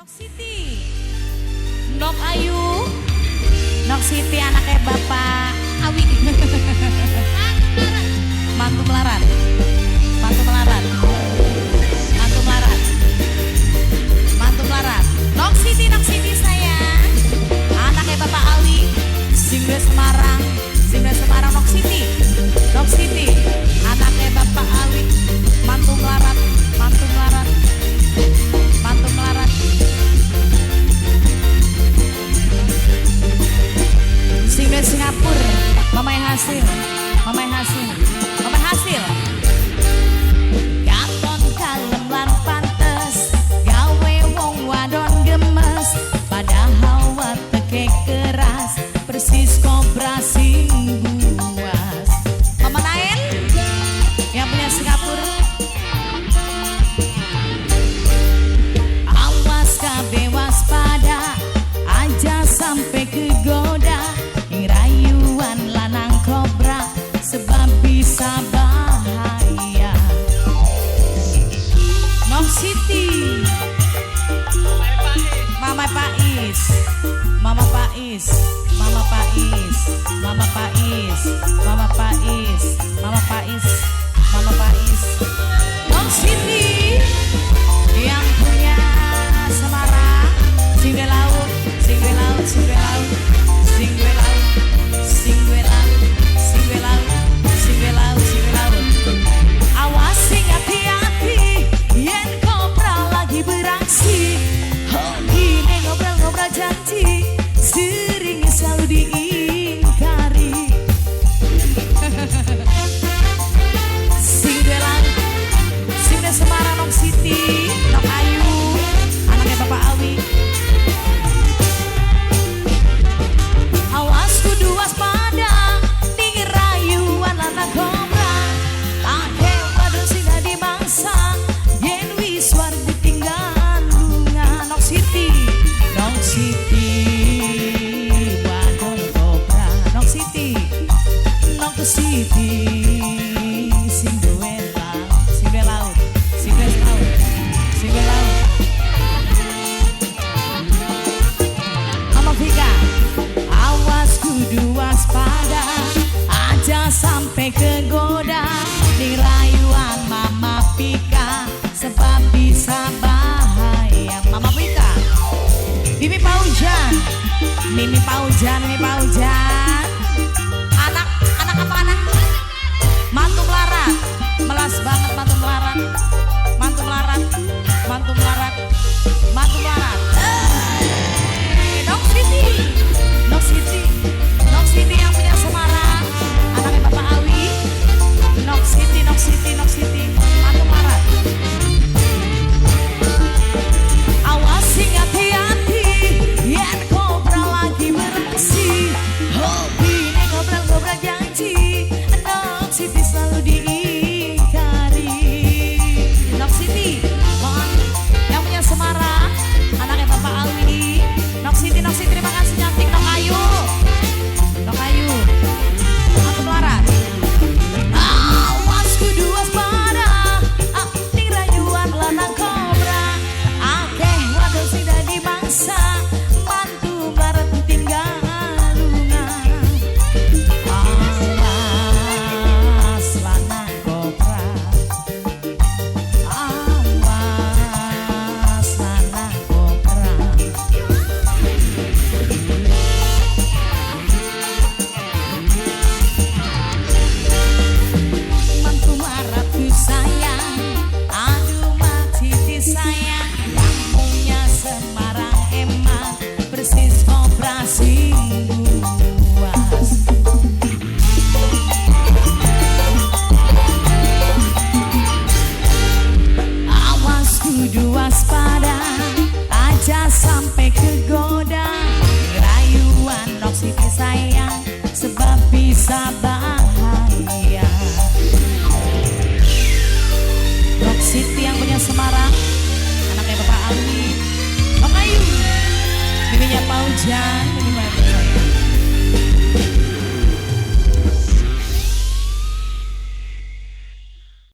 Nok Siti, Nok Ayu, Nok Siti anaknya Bapak Awi. Mantu melarat, mantu melarat, mantu melarat, mantu melarat. Nok Siti sayang, anaknya Bapak Awi, sing duwe Semarang, sing duwe Semarang Nok Siti, Nok Siti, anaknya Bapak Awi, mantu melarat, mantu melarat, mantu melarat. Sing duwe Singapura, Mamai Hasil, Mamai Hasil, Mamai Hasil. Katon kalem lan pantes, gawe wong wadon gemes, padahal wateke keras, persis kobra sing buas. Mama Nael yang punya Singapura. Awas kabeh waspada, aja sampai kegoda, ing rayuan lanang kobra, sebab bisa bahaya. Nok Siti, Mama Pais, Mama Pais, Mama Pais, Mama Pais, Mama Pais, Mama Pais, Mama Pais. Nok Siti yang punya Semarang, sing duwe laut, sing duwe laut, sing duwe laut, sing duwe laut, sing duwe laut, sing duwe laut, sing duwe laut, sing duwe laut. Awas sing hati-hati, yen kobra lagi beraksi. Hobi ngobrol-ngobrol janji, sering selalu diingkari. Sing duwe laut, sing duwe Semarang Nok Siti, Nok Ayu, anaknya Bapak Awi. Awas kudu waspada, ning rayuan lanang kobra. Akeh wadon sing dadi mangsa, yen wis war ditinggal lunga. Nok Siti, Nok Siti, wadon kobra. Nok Siti, Nok Siti, sing duwe laut, sing duwe laut, sing duwe laut, sing duwe laut. Mama Vika, awas kudu waspada, aja sampai kegoda, ning rayuan Mama Vika, sebab bisa bahaya. Mama Vika, Mimi Paujan, Mimi Paujan, Mimi Paujan, anak anak apa anak? Mantu melarat, melas banget mantu melarat, mantu melarat, mantu melarat, mantu melarat. Nok Siti, Nok Siti, Nok Siti yang punya Semarang, anaknya Bapak Awi. Nok Siti, Nok Siti, Nok Siti, mantu melarat. Awas sing hati-hati, yen kobra lagi beraksi. Hobi ngobrol-ngobrol janji, Nok Siti selalu diingkari. Nok Siti, mohon yang punya Semarang, anaknya Bapak Awi. Nok Siti, Nok Siti, terima kasih cantik Nok Ayu. Nok Ayu, aku melarat. Awas kudu waspada, ning rayuan lanang kobra. Akeh wadon sing dadi mangsa, mantu melarat tinggal lunga. Awas lanang kobra, awas lanang kobra. Mantu melaratku sayang, aduh Mak Siti sayang, yang punya Semarang emang persis kobra sing buas. Awas kudu waspada, aja sampai kegoda, rayuan Nok Siti sayang, sebab bisa bahaya. Nok Siti yang punya Semarang, anaknya Bapak Awi. Nok Ayu, miminya Paujan, mimi Paujan.